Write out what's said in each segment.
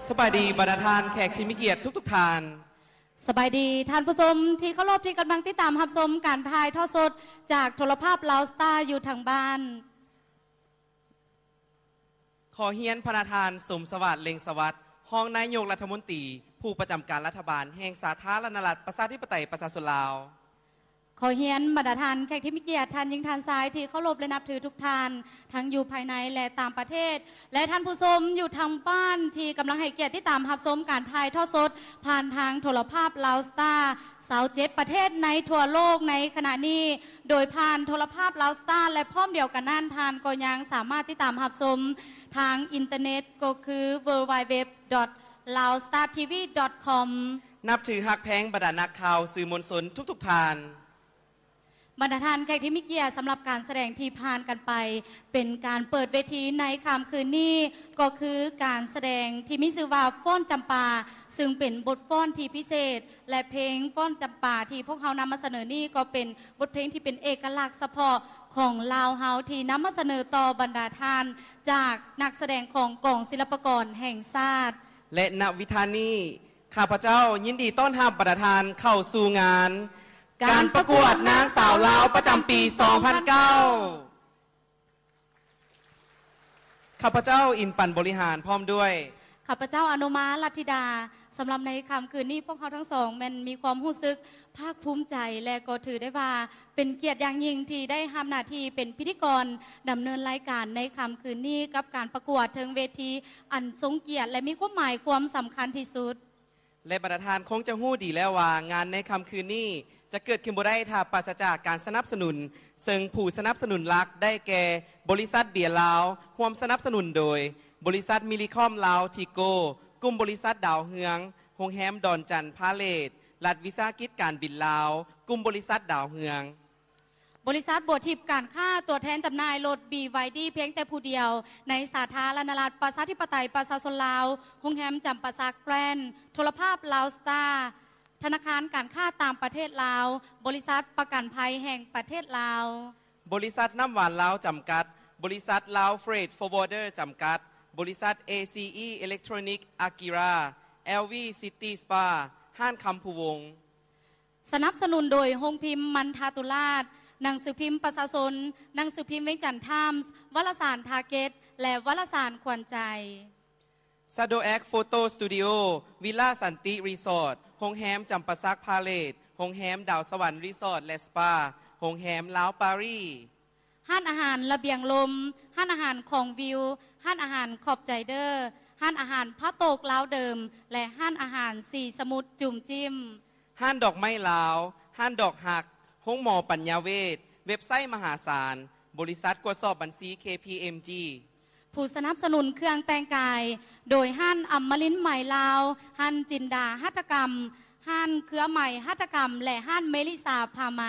ສະບາຍດີບັນດາທ່ານແຂກທີ່ມີກຽດທຸກໆທ່ານ. ສະບາຍດີທ່ານຜູ້ຊົມທີ່ເຄົາລົບ ທີ່ກຳລັງຕິດຕາມຮັບຊົມການຖ່າຍທອດສົດຈາກໂທລະພາບລາວສະຕາຢູ່ທາງບ້ານ. ຂໍຮຽນພະນະທ່ານ ສົມສະຫວາດ ເລັ່ງສະຫວັດ ຮອງນາຍົກລັດຖະມົນຕີ ຜູ້ປະຈຳການລັດຖະບານແຫ່ງສາທາລະນະລັດ ປະຊາທິປະໄຕ ປະຊາຊົນລາວ. ຂໍຮຽນບັນດາທ່ານແຂກທີ່ມີກຽດ, ທ່ານຍິງ, ທ່ານຊາຍທີ່ເຄົາລົບ ແລະ ນັບຖືທຸກທ່ານ, ທັງຢູ່ພາຍໃນ ແລະ ຕ່າງປະເທດ ແລະ ທ່ານຜູ້ຊົມຢູ່ທາງບ້ານທີ່ກຳລັງໃຫ້ກຽດຕິດຕາມຮັບຊົມການຖ່າຍທອດສົດຜ່ານທາງໂທລະພາບລາວສະຕາ ຊາວເຈັດປະເທດໃນທົ່ວໂລກໃນຂະນະນີ້ ໂດຍຜ່ານໂທລະພາບລາວສະຕາ ແລະ ພ້ອມດຽວກັນນັ້ນ ທ່ານກໍຍັງສາມາດຕິດຕາມຮັບຊົມທາງອິນເຕີເນັດ ກໍຄື www.laostartv.com. ນັບຖືຮັກແພງບັນດານັກຂ່າວສື່ມວນຊົນທຸກໆທ່ານ. ບັນດາທ່ານແຂກທີ່ມີກຽດ, ສຳລັບການສະແດງທີ່ຜ່ານກັນໄປ ເປັນການເປີດເວທີໃນຄ່ຳຄືນນີ້ ກໍຄືການສະແດງທີ່ມີຊື່ວ່າ ຟ້ອນຈຳປາ, ຊຶ່ງເປັນບົດຟ້ອນທີ່ພິເສດ ແລະ ເພງຟ້ອນຈຳປາທີ່ພວກເຮົານຳມາສະເໜີນີ້ ກໍເປັນບົດເພງທີ່ເປັນເອກະລັກສະເພາະຂອງລາວເຮົາ ທີ່ນຳມາສະເໜີຕໍ່ບັນດາທ່ານຈາກນັກສະແດງຂອງກອງສິລະປາກອນແຫ່ງຊາດ. ແລະ ນະວິທານີ້ ຂ້າພະເຈົ້າຍິນດີຕ້ອນຮັບບັນດາທ່ານເຂົ້າສູ່ງານການປະກວດນາງສາວລາວປະຈຳປີສອງພັນເກົ້າ. ຂ້າພະເຈົ້າ ອິນປັນ ບໍລິຫານ ພ້ອມດ້ວຍ ຂ້າພະເຈົ້າ ອະນຸມາ ລັດທິດາ. ສຳລັບໃນຄ່ຳຄືນນີ້ ພວກເຮົາທັງສອງແມ່ນມີຄວາມຮູ້ສຶກພາກພູມໃຈ ແລະ ກໍຖືໄດ້ວ່າເປັນກຽດຢ່າງຍິ່ງທີ່ໄດ້ຮັບໜ້າທີ່ເປັນພິທີກອນດຳເນີນລາຍການໃນຄ່ຳຄືນນີ້ ກັບການປະກວດເທິງເວທີອັນຊົງກຽດ ແລະ ມີຄວາມໝາຍຄວາມສຳຄັນທີ່ສຸດ. ແລະ ບັນດາທ່ານຄົງຈະຮູ້ດີແລ້ວວ່າ ງານໃນຄ່ຳຄືນນີ້ຈະເກີດຂຶ້ນບໍ່ໄດ້ຖ້າປາສະຈາກການສະໜັບສະໜູນ, ເຊິ່ງຜູ້ສະໜັບສະໜູນຫຼັກໄດ້ແກ່ ບໍລິສັດເບຍລາວ, ຮ່ວມສະໜັບສະໜູນໂດຍ ບໍລິສັດມິລິຄອມລາວທີໂກ, ກຸ່ມບໍລິສັດດາວເຮືອງ, ໂຮງແຮມດອນຈັນພາເລດ, ລັດວິສາຫະກິດການບິນລາວ, ກຸ່ມບໍລິສັດດາວເຮືອງ. ບໍລິສັດບົວທິບການຄ້າ ຕົວແທນຈຳໜ່າຍລົດບີວາຍດີພຽງແຕ່ຜູ້ດຽວ ໃນສາທາລະນະລັດ ປະຊາທິປະໄຕ ປະຊາຊົນລາວ, ໂຮງແຮມຈຳປາສັກແກຣນ, ໂທລະພາບລາວສະຕາ, ທະນາຄານການຄ້າຕ່າງປະເທດລາວ, ບໍລິສັດປະກັນໄພແຫ່ງປະເທດລາວ, ບໍລິສັດນ້ຳຫວານລາວຈຳກັດ, ບໍລິສັດລາວເຟຣດຟໍເວີເດີຈຳກັດ, ບໍລິສັດເອຊີອີເອເລັກໂທຣນິກອາກີຣາ, ແອລວີຊິຕີສະປາ, ຮ້ານຄຳພູວົງ. ສະໜັບສະໜູນໂດຍໂຮງພິມມັນທາຕຸລາດ, ໜັງສືພິມປະຊາຊົນ, ໜັງສືພິມວຽງຈັນທາມ, ວາລະສານທາເກັດ ແລະ ວາລະສານຂວັນໃຈ. ຊາໂດແອັກໂຟໂຕສະຕູດິໂອ, ວິລາສັນຕິຣີສອດ, ໂຮງແຮມຈຳປາສັກພາເລດ, ໂຮງແຮມດາວສະຫວັນຣີສອດ ແລະ ສະປາ, ໂຮງແຮມລາວປາຣີ. ຮ້ານອາຫານລະບຽງລົມ, ຮ້ານອາຫານຂອງວິວ, ຮ້ານອາຫານຂອບໃຈເດີ, ຮ້ານອາຫານພະໂຕກລາວເດີມ ແລະ ຮ້ານອາຫານສີສະໝຸດຈຸ້ມຈິ້ມ. ຮ້ານດອກໄມ້ລາວ, ຮ້ານດອກຮັກ, ໂຮງໝໍປັນຍາເວດ, ເວັບໄຊມະຫາສານ, ບໍລິສັດກວດສອບບັນຊີ ເຄ ພີ ເອັມ ຈີ. ຜູ້ສະໜັບສະໜູນເຄື່ອງແຕ່ງກາຍ ໂດຍຮ້ານອຳມະລິນໄໝລາວ, ຮ້ານຈິນດາຫັດຖະກຳ, ຮ້ານເຄືອໄໝຫັດຖະກຳ ແລະ ຮ້ານເມລິສາຜ້າໄໝ.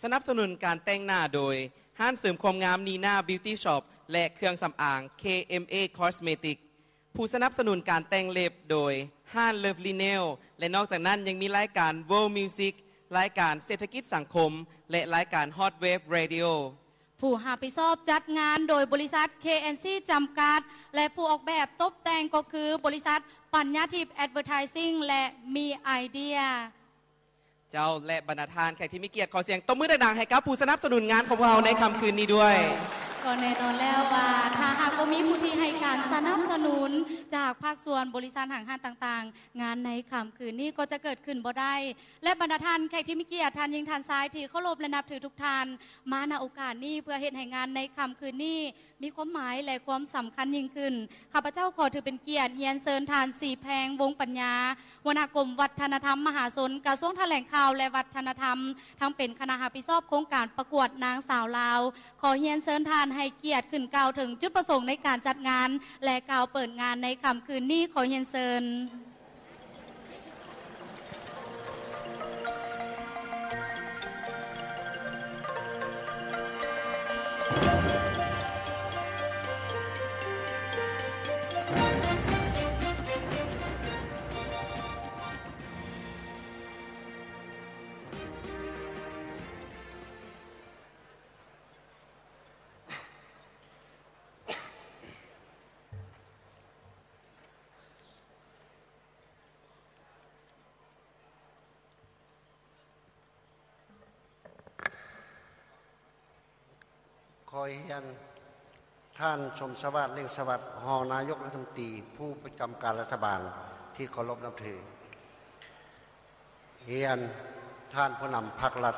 ສະໜັບສະໜູນການແຕ່ງໜ້າໂດຍ ຮ້ານເສີມຄວາມງາມນີນາບິວຕີຊັອບ ແລະ ເຄື່ອງສຳອາງ ເຄ ເອັມ ເອ ຄອສເມຕິກ. ຜູ້ສະໜັບສະໜູນການແຕ່ງເລັບໂດຍ ຮ້ານເລີຟລີເນວ ແລະ ນອກຈາກນັ້ນຍັງມີລາຍການເວີລມິວຊິກ, ລາຍການເສດຖະກິດສັງຄົມ ແລະ ລາຍການຮອດເວບເຣດິໂອ. ຜູ້ຮັບຜິດຊອບຈັດງານໂດຍບໍລິສັດ ເຄ ເອັນ ຊີ ຈຳກັດ ແລະ ຜູ້ອອກແບບຕົບແຕ່ງກໍຄືບໍລິສັດປັນຍາທິບແອັດເວີໄທຊິງ ແລະ ມີໄອເດຍ. ເຈົ້າ ແລະ ບັນດາທ່ານແຂກທີ່ມີກຽດ, ຂໍສຽງຕົບມືດັງໆໃຫ້ກັບຜູ້ສະໜັບສະໜູນງານຂອງພວກເຮົາໃນຄ່ຳຄືນນີ້ດ້ວຍ. ກໍແນ່ນອນແລ້ວວ່າ ຖ້າຫາກບໍ່ມີຜູ້ທີ່ໃຫ້ການສະໜັບສະໜູນຈາກພາກສ່ວນບໍລິສັດຫ້າງຮ້ານຕ່າງໆ, ງານໃນຄ່ຳຄືນນີ້ກໍຈະເກີດຂຶ້ນບໍ່ໄດ້. ແລະ ບັນດາທ່ານແຂກທີ່ມີກຽດ, ທ່ານຍິງ, ທ່ານຊາຍທີ່ເຄົາລົບ ແລະ ນັບຖືທຸກທ່ານ, ມາ ນະ ໂອກາດນີ້ ເພື່ອເຮັດໃຫ້ງານໃນຄ່ຳຄືນນີ້ ມີຄວາມໝາຍ ແລະ ຄວາມສຳຄັນຍິ່ງຂຶ້ນ. ຂ້າພະເຈົ້າຂໍຖືເປັນກຽດຮຽນເຊີນທ່ານ ສີແພງ ວົງປັນຍາ, ຫົວໜ້າກົມວັດທະນະທຳມະຫາຊົນ, ກະຊວງຖະແຫຼງຂ່າວ ແລະ ວັດທະນະທຳ, ທັງເປັນຄະນະຮັບຜິດຊອບໂຄງການປະກວດນາງສາວລາວ. ຂໍຮຽນເຊີນທ່ານໃຫ້ກຽດຂຶ້ນກ່າວເຖິງຈຸດປະສົງໃນການຈັດງານ ແລະ ກ່າວເປີດງານໃນຄ່ຳຄືນນີ້. ຂໍຮຽນເຊີນ. ຂໍຮຽນທ່ານ ສົມສະຫວາດ ເລັ່ງສະຫວັດ ຮອງນາຍົກລັດຖະມົນຕີ ຜູ້ປະຈຳການລັດຖະບານທີ່ເຄົາລົບນັບຖື. ຮຽນທ່ານຜູ້ນຳພັກລັດ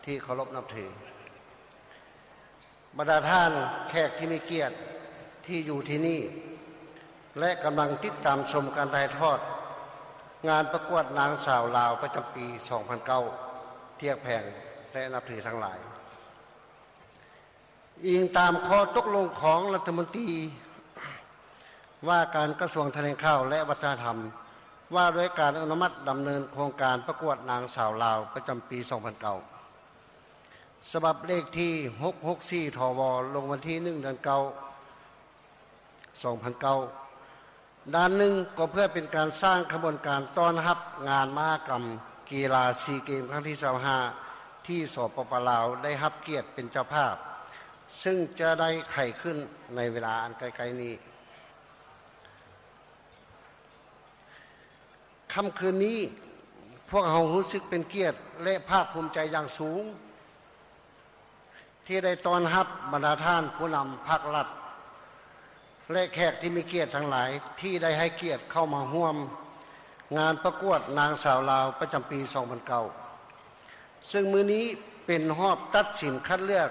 ທີ່ເຄົາລົບນັບຖື. ບັນດາທ່ານແຂກທີ່ມີກຽດທີ່ຢູ່ທີ່ນີ້ ແລະ ກຳລັງຕິດຕາມຊົມການຖ່າຍທອດງານປະກວດນາງສາວລາວປະຈຳປີສອງພັນເກົ້າ ທີ່ຮັກແພງ ແລະ ນັບຖືທັງຫຼາຍ. ອີງຕາມຂໍ້ຕົກລົງຂອງລັດຖະມົນຕີວ່າການກະຊວງຖະແຫຼງຂ່າວ ແລະ ວັດທະນະທຳ ວ່າດ້ວຍການອະນຸມັດດຳເນີນໂຄງການປະກວດນາງສາວລາວປະຈຳປີສອງພັນເກົ້າ ສະບັບເລກທີຫົກຫົກສີ່ ທວ ລົງວັນທີໜຶ່ງ ເດືອນເກົ້າ ສອງພັນເກົ້າ ດ້ານໜຶ່ງກໍເພື່ອເປັນການສ້າງຂະບວນການຕ້ອນຮັບງານມະຫະກຳກິລາຊີເກມຄັ້ງທີຊາວຫ້າ ທີ່ ສປປ ລາວ ໄດ້ຮັບກຽດເປັນເຈົ້າພາບ, ເຊິ່ງຈະໄດ້ໄຂຂຶ້ນໃນເວລາອັນໃກ້ໆນີ້. ຄ່ຳຄືນນີ້, ພວກເຮົາຮູ້ສຶກເປັນກຽດ ແລະ ພາກພູມໃຈຢ່າງສູງ ທີ່ໄດ້ຕ້ອນຮັບບັນດາທ່ານຜູ້ນຳພັກລັດ ແລະ ແຂກທີ່ມີກຽດທັງຫຼາຍ ທີ່ໄດ້ໃຫ້ກຽດເຂົ້າມາຮ່ວມງານປະກວດນາງສາວລາວປະຈຳປີສອງພັນເກົ້າ ເຊິ່ງມື້ນີ້ເປັນຮອບຕັດສິນຄັດເລືອກ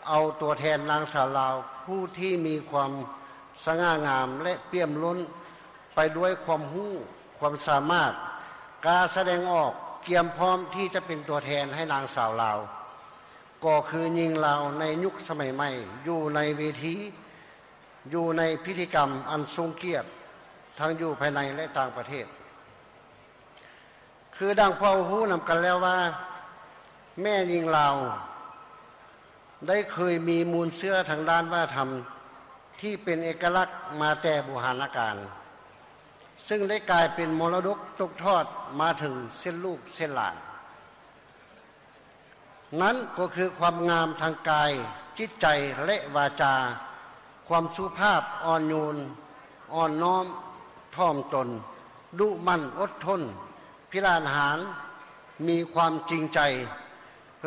ເອົາຕົວແທນນາງສາວລາວ ຜູ້ທີ່ມີຄວາມສະຫງ່າງາມ ແລະ ປ່ຽມລົ້ນໄປດ້ວຍຄວາມຮູ້, ຄວາມສາມາດ, ກ້າສະແດງອອກ, ກຽມພ້ອມທີ່ຈະເປັນຕົວແທນໃຫ້ນາງສາວລາວ, ກໍຄືຍິງລາວໃນຍຸກສະໄໝໃໝ່ ຢູ່ໃນເວທີ, ຢູ່ໃນພິທີກຳອັນຊົງກຽດ ທັງຢູ່ພາຍໃນ ແລະ ຕ່າງປະເທດ. ຄືດັ່ງພວກເຮົາຮູ້ນຳກັນແລ້ວວ່າ ແມ່ຍິງລາວໄດ້ເຄີຍມີມູນເຊື້ອທາງດ້ານວັດທະນະທຳທີ່ເປັນເອກະລັກມາແຕ່ບູຮານະການ, ເຊິ່ງໄດ້ກາຍເປັນມໍລະດົກຕົກທອດມາເຖິງເຊັ່ນລູກເຊັ່ນຫຼານ. ນັ້ນກໍຄືຄວາມງາມທາງກາຍ, ຈິດໃຈ ແລະ ວາຈາ, ຄວາມສຸພາບອ່ອນໂຍນ, ອ່ອນນ້ອມຖ່ອມຕົນ, ດຸໝັ່ນອົດທົນ, ພິລານຫານ, ມີຄວາມຈິງໃຈ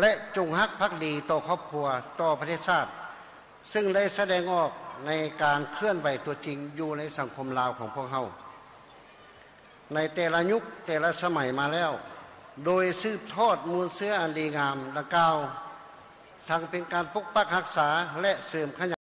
ແລະ ຈົງຮັກພັກດີຕໍ່ຄອບຄົວ, ຕໍ່ປະເທດຊາດ, ເຊິ່ງໄດ້ສະແດງອອກໃນການເຄື່ອນໄຫວຕົວຈິງຢູ່ໃນສັງຄົມລາວຂອງພວກເຮົາ ໃນແຕ່ລະຍຸກແຕ່ລະສະໄໝມາແລ້ວ, ໂດຍສືບທອດມູນເຊື້ອອັນດີງາມດັ່ງກ່າວ, ທັງເປັນການປົກປັກຮັກສາ ແລະ ເສີມຂະຫຍາຍ